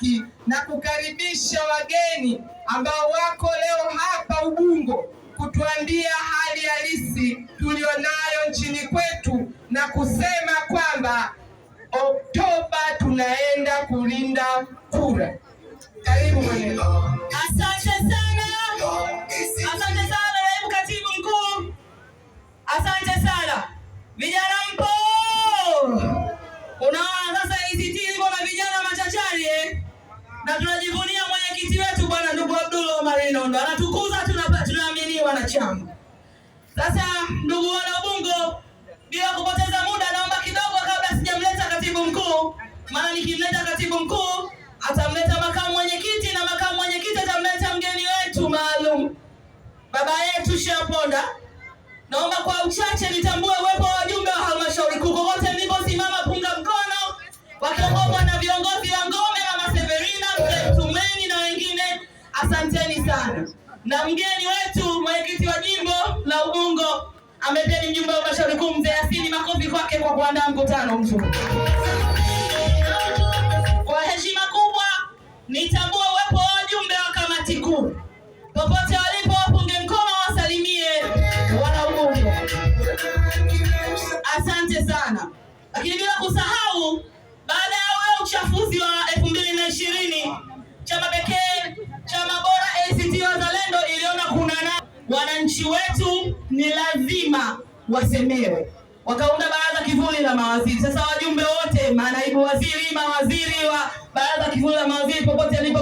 haki na kukaribisha wageni ambao wako leo hapa Ubungo kutuambia hali halisi tulionayo nchini kwetu na kusema kwamba Oktoba tunaenda kulinda kura. Karibu mwenye. Asante sana, asante sana naibu katibu mkuu, asante sana vijana mpo. Unaona sasa ACT ilivyo na vijana machachari eh? Na tunajivunia mwenyekiti wetu bwana ndugu Abdul Omar Nondo anatukuza, tunaaminiwa na chama. Sasa ndugu wana Ubungo, bila kupoteza muda, naomba kidogo kabla sijamleta katibu mkuu, maana nikimleta katibu mkuu atamleta makamu mwenyekiti na makamu mwenyekiti atamleta mgeni wetu maalum, baba yetu Shaponda. Naomba kwa uchache nitambue uwepo wa wajumbe wa halmashauri kuu kokote niliposimama, punga mkono, wakiongozwa na viongozi wa ngome, mama Severina, mzee Mtumeni na wengine, asanteni sana. Na mgeni wetu mwenyekiti wa jimbo la Ubungo ambaye pia ni mjumbe wa halmashauri kuu, mzee Yasini, makofi kwake kwa kuandaa mkutano mzuri. Kwa heshima kubwa nitambue uwepo wa wajumbe wa kamati kuu popote walipo, wapunge mkono, wasalimie wana Ubungo. Asante sana. Lakini bila kusahau, baada ya ule uchafuzi wa 2020, chama pekee, chama bora ACT Wazalendo iliona kuna na wananchi wetu ni lazima wasemewe, wakaunda baraza kivuli la mawaziri. Sasa wajumbe wote, manaibu waziri, mawaziri wa baraza kivuli la mawaziri, popote alipo